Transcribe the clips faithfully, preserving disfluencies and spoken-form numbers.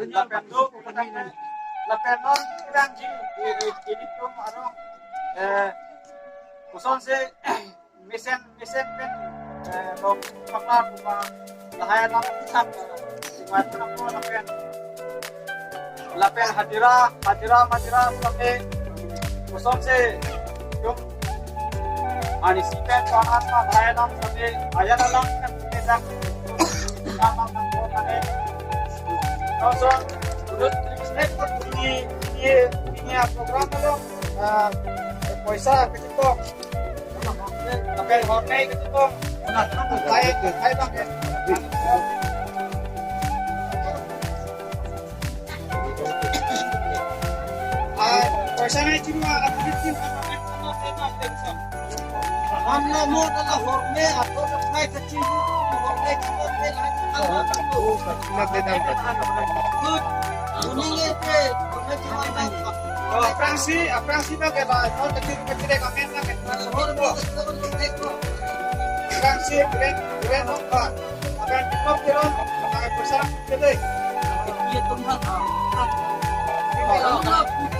Lapen do, lapen non, lapen ji, i, i, ilitum arong, eh, kosonsi, mesen, mesen pen, eh, lo, pakla, kuma, lahai alam thak, eh, singwai pun ako, lapen, lapen hajira, hajira, majira, lapen, kosonsi, yung, ani si pen, pahan, lahai alam, lapen, ayan alam, kan, kita, alam, alam, alam, alam, Lason, menurut ini, ini, ini program lo, ah, poisa kecil kok. Tapi hormai kecil kok. Nah, saya, saya pakai. Ah, poisa na cuma aktivitas. Hamla mo dala horme ato na phai kachinghon, horme kachinghon me lai. Good. Kuning ete, horme kachinghon me. Oh, aphrangsi, aphrangsi na ke ba, ato kachinghon kachinghon kami na ke. Horme kachinghon me. Aphrangsi, keren, keren hok ba. Akan TikTok Teron, akan bersama kita. Iya, teman.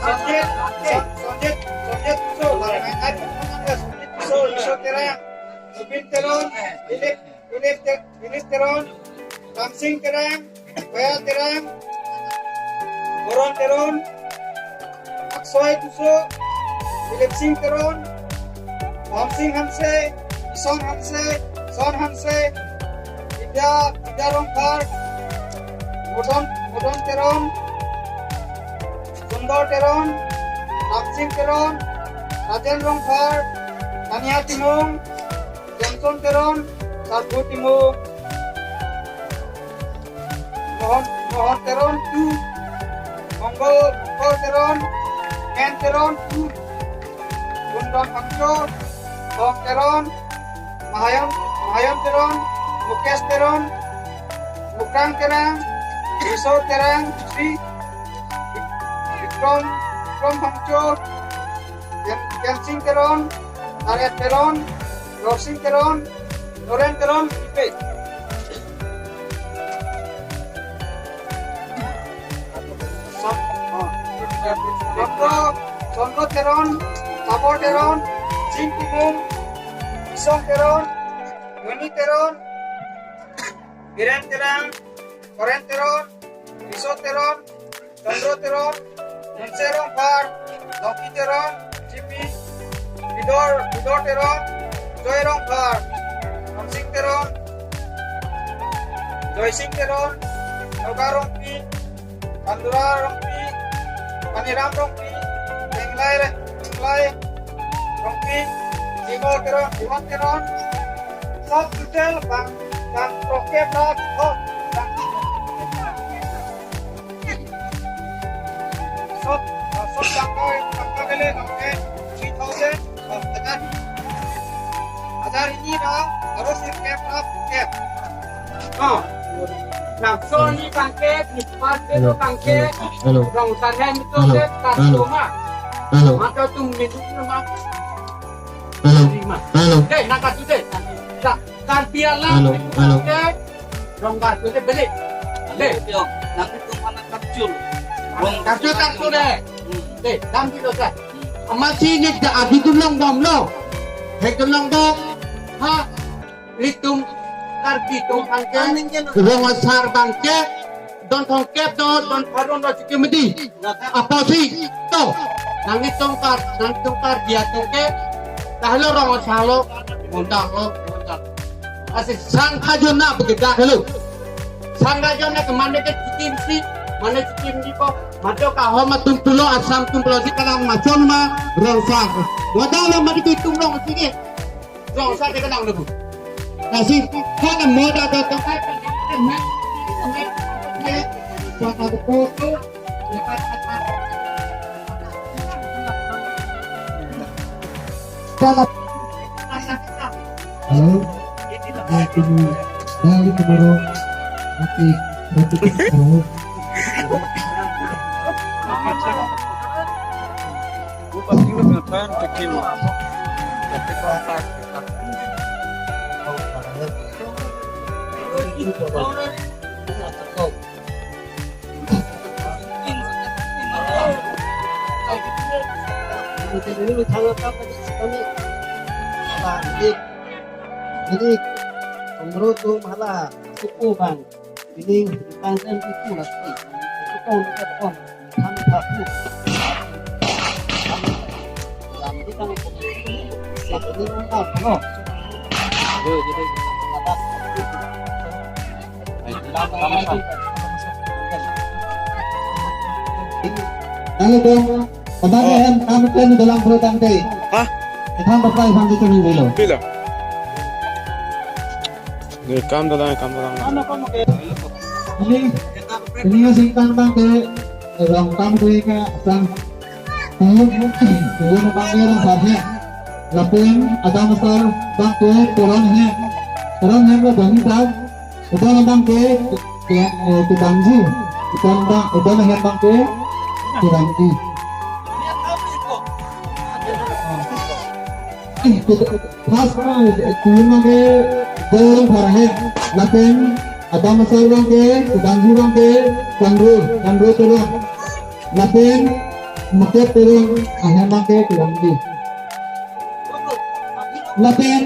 Sonjit, Son-, Sonjit, Sonjit Tisso, Sonjit Tisso, Tisso Terang, Subin Teron, Philip, Philip Te-, Philip Teron, Ramsing Terang, Baya Terang, Boron Teron, Aksoi Tisso, Philip Sing Teron, Bom Sing Hanse, Ison Hanse, Son Hanse, Vidya, Vidya Rongphar, Modon, Modon Teron, Sundor Teron, Ramsing Teron, Rajen Rongphar, Tania Timung, Johnson Teron, Sarbo Timung, Mohon, Mohon Teron two, Mongol, Mongol Teron, Ken Teron two, Gundon Phangcho, Thong Teron, Mahayon, Mahayon Teron, Mukesh Teron, Mukrang Terang, Riso Terang three, Vikram, Vikram Phangcho, Ken, Kensing Teron, Naret Teron, Rorsing Teron, Noren Teron, Ipe. Son-, oh. Sondro, Sondro Teron, Sabor Teron, Sing Timung, Isong Teron, Yoni Teron, Biren Terang, Koren Teron, Riso Teron, Chandro Teron, Munse Rongphar, Longki Teron, G P, Bidor, Bidor Teron, Joy Rongphar, Ramsing Teron, Joy Sing Teron, Noga Rongpi, Pandura Rongpi, Paniram Rongpi, Tenglai Re-, Tenglai Rongpi, Jimo Teron, Jimo Teron, sob total bang, bang throkep lakh, oh, bang, sob, sob tangka, tangka bele, tangka three thousand, oh, hajar, hajar hini ra, harus sirkep lakh, kep. Oh. Langsung ni bangke, Ispat ke Hello. Bangke, Hello. Rong Tarhen itu Hello. Ke, Hello. Kasuma. Hello. Maka tu minum nama. Hello. Lima. Hello. Deh, nak kasih deh. Sa-, Karbi Alam Hello. Itu Hello. Bangke, Rong Kasih deh, beli. Deh. Yo, nanti tu mana kapsul. Rong Kapsul, kapsul deh. Hmm. Deh, dalam kilo sah. Amatsi ne da adi tu long dom lo. Hek tu long dom. Ha. Ilitum Karbi atum bangke, rong asar bangke, don thomkep do, don pharo do chikimidi. Apotsi, to, nanglitum Kar-, nanglitum Karbi atum ke, tahlo rong asar lo, monta lo, monta. Asi sang kajona begedak helo. Sang kajona ke mane ke chikimsi, mane chikimdi ko, majo kahom atum pulo, Assam atum pulo, si kalang machon ma, rong asar. Wadah lo mati ke itum rong asar ke. Rong asar ke kenang lebu. Nasi, hana moda da da. Halo. Ya, kini dari kemarin nanti satu kali. Ini methang akam tadi kami. Hala, ini, ini, pengro tu malah suku bang. Ini tangsen itu lah sih. Suku itu pun. Tang satu. Yang kita ini apa, no? Ayo, jadi, Halo, Bang. Kemarin Oh. Em, kami kan dalam program teh. Hah? Kita berapa yang kita dulu? Bila? Rekam dalam, rekam dalam. Ini, ini singkang bang ke, eh, rong kam ke ke, sang, tuyun, tuyun bang ke rong sarhe. Lapen, adam sar, bang ke, turun he. Turun he, bang ke, Udah nang ke, ke, eh, kedangji. Udah nang, udah nang ke, kedangji. Ih, ke, pas, eh, kuyun nang ke, dorong parahek. Lapen, adam asar nang ke, kedangji nang ke, kangro, kangro terang. Lapen, maket terang, ahem nang ke, kedangji. Lapen,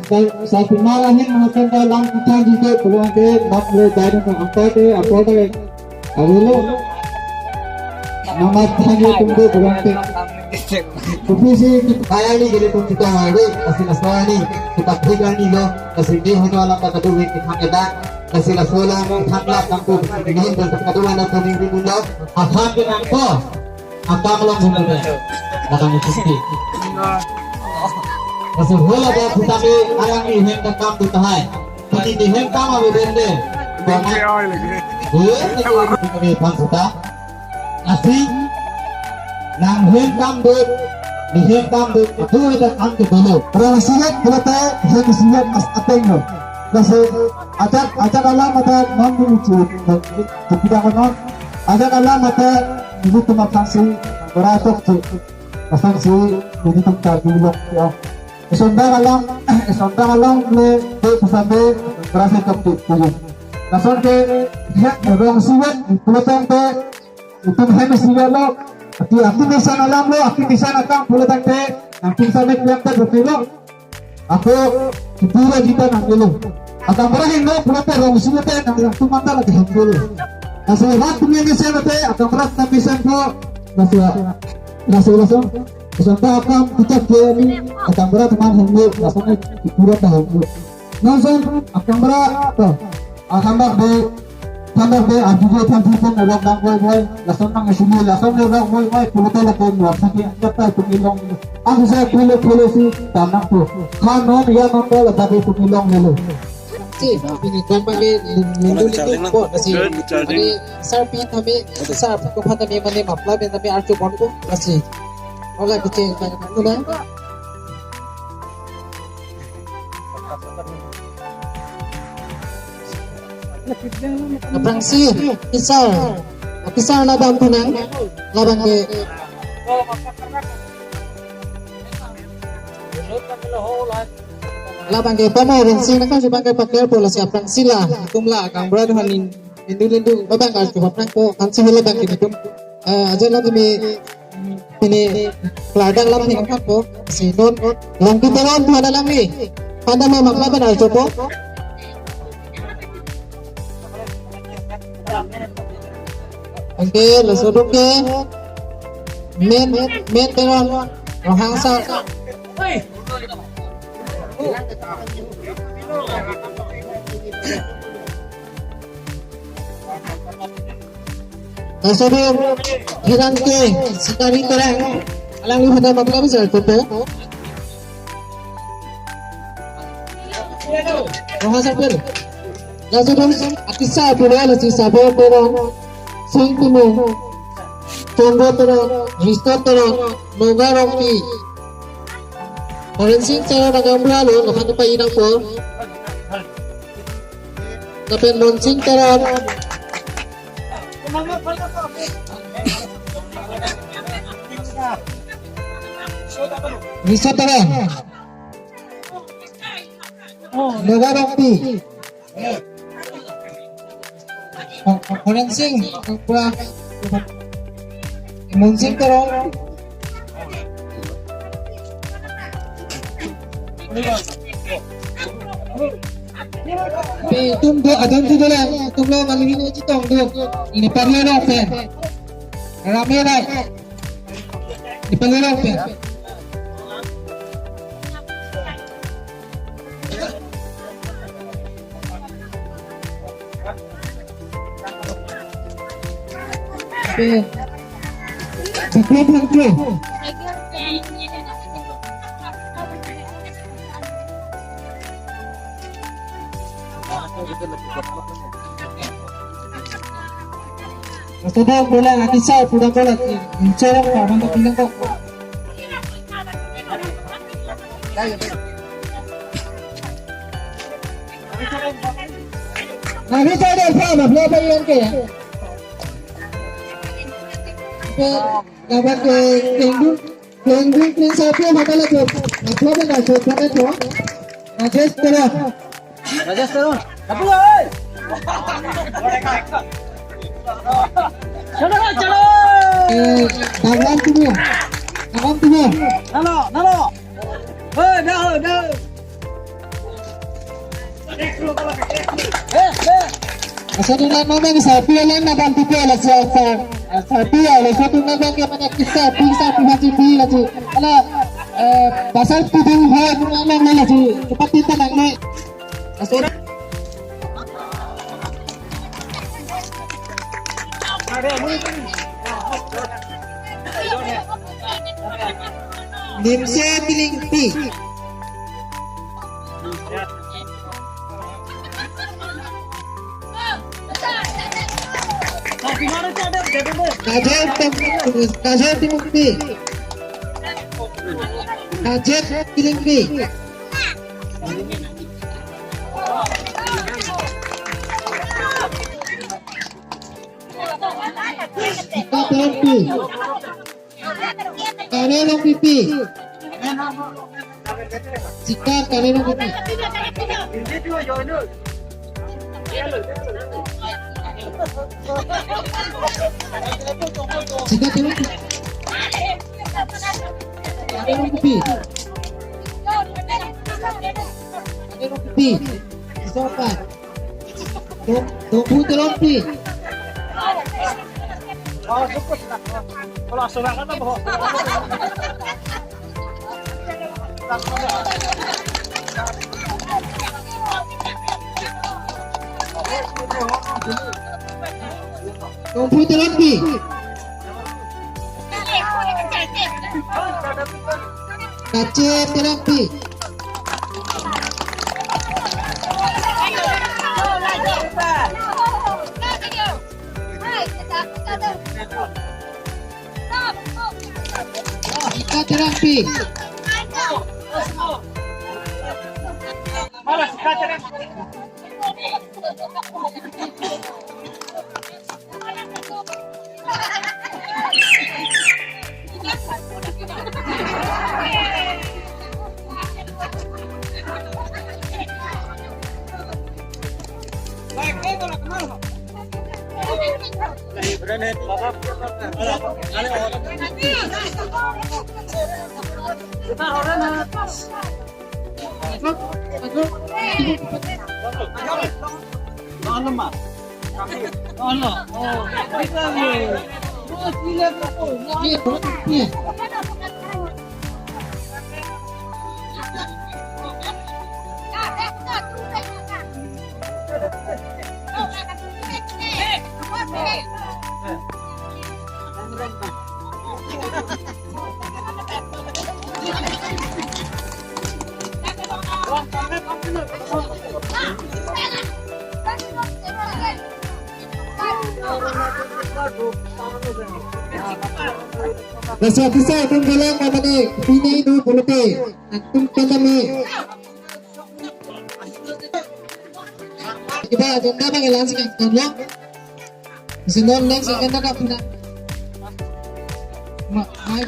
sa-, sapimar ahin makan ta lam kuthan jite pulang ke, mak le dai na angka ke, apa ke, awelo. Nama than ye tunggu pulang ke. Kopi si kaya ni gele pun kita hari, kasi nasa ni, kita tiga ni lo, kasi di hono alam tak kadu ni kita keda, kasi nasa lo, kita lah tangku, ini dan tak kadu anak kuning di mundo, akan ke nangko. Akam along bumbu. Akam isi. Masih hula ba putami arang ni hem kam tu tahai. Putami ni hem kam abe bende. Bama. Eh, ni kami pan puta. Asi. Nang hem kam dut. Ni hem kam dut. Atu ada kam ke dulu. Orang silat berapa? Hem silat mas ateng lo. Masih ajak, ajak alam ada mampu ucap. Tapi dah konon. Ajak alam mate, ini teman saksi, beratok tu. Saksi, ini tempat di blok ya. Sondang alam, sondang alam le, de pesan de, berasa keptik tu. Lason ke, ya, rong siwet, pulo tang te, itu hem siwet lo, ati, ati misan alam lo, ati misan akam, pulo tang te, nanti sampai kiam te, betul lo. Ako, kipura kita nang dulu. Akam berahing lo, pulote rong siwet te nang yang tumata lagi ham dulu. Nasa rat punya ni siapa te, akam rat tapi siapa, nasa, nasa langsung. Sampai akam kita kiri, akam rat teman ham dulu, nasa ni kipura ta ham dulu. Nasa, akam rat, to, akam rat de, Thandak de, ajuju than thipon erok dang boi boi, lason nang esini, lason erok boi boi, pulote lapen wapsi ke, kata pemilong. Ang saya pulo pulo si, tanah tu. Kanon ya nonto, tapi pemilong dulu. Si, ini kompak ke, lindu lindu po, si. Ada sarpi kami, sarpi ko kami mana mapla, kami arju bon ko, si. Oke, kecil, mana? Aphrangsi, kisar. Kisar labang punang, labang ke. Labang ke pamo Rensing nangkam si bang ke pakai pola si aphrangsi la, tumla, kang bra duhan ning. Lindu lindu, babang arju bapnang ko, hansi hula bang kini tum. Eh, aja lagi mi, ini, keladang lam ni angkat ko, si non, long kita lam tu ada lam ni. Pada memang apa benar coba? Oke, langsung oke. Men, men teron, rohangsa. Laso do hiran ke sikari terang. Alang lu hada mapla bisa tutu. Roha sapir. Laso do akisa pura lasi sabo terang. Sing Timung. Chongbo terang. Risto terang. Noga Rongpi. Rensing Teron agambra lo, lapan pa inang po. Lapen Monsing Teron. Risto Teron. Noga Rongpi. Rensing, pura. Monsing Teron. Pe itum do, adon tu dolang, itum lo malingin chetong do. Nepali along pen. Rame rai. Nepali along pen. Oke. Bikram Hangjo. Sudah bola lagi saya, sudah bola. Incorok, Pak, mantap bilang kok. Nami saya ada apa, apa yang ke ya? Oke, lawan ke Klengdun, Klengdun, Kleng Sapia, mata lagi. Apa yang nggak suka itu? Rajesh Teron. Rajesh Teron. Tapi oi. Chalo, chalo. Eh, Bhagwan Timur. Bhagwan Timur. Nalo, nalo. Hei, dah, dah. Asa tu nang nang sapi alang na bantu ke la sa sa sapi ya la sa tu nang nang ke mana kisa pi sa pi mati pi la tu. Ala, eh, pasal pi ding ho tu nang nang la tu. Cepat kita nang ne. Asa Nimso Tilingpi. Kajol Tim-, Kajol Tilingpi. Kajol Tilingpi. Sika Tilingpi. Kare Rongpipi. Sika Kare Rongpipi. Sika Tilingpi. Kare Rongpipi. Kare Rongpipi. Sopan. Dong-, Dongpu Tilongpi. Dongpu Tilongpi. Kache Tilongpi. Sika Tilongpi. Lasi atisa atum galang mamane pini do pulote atum pandami. Kiba agenda bang elang si kan lo. Si non lang si kan da puna. Ma, mai.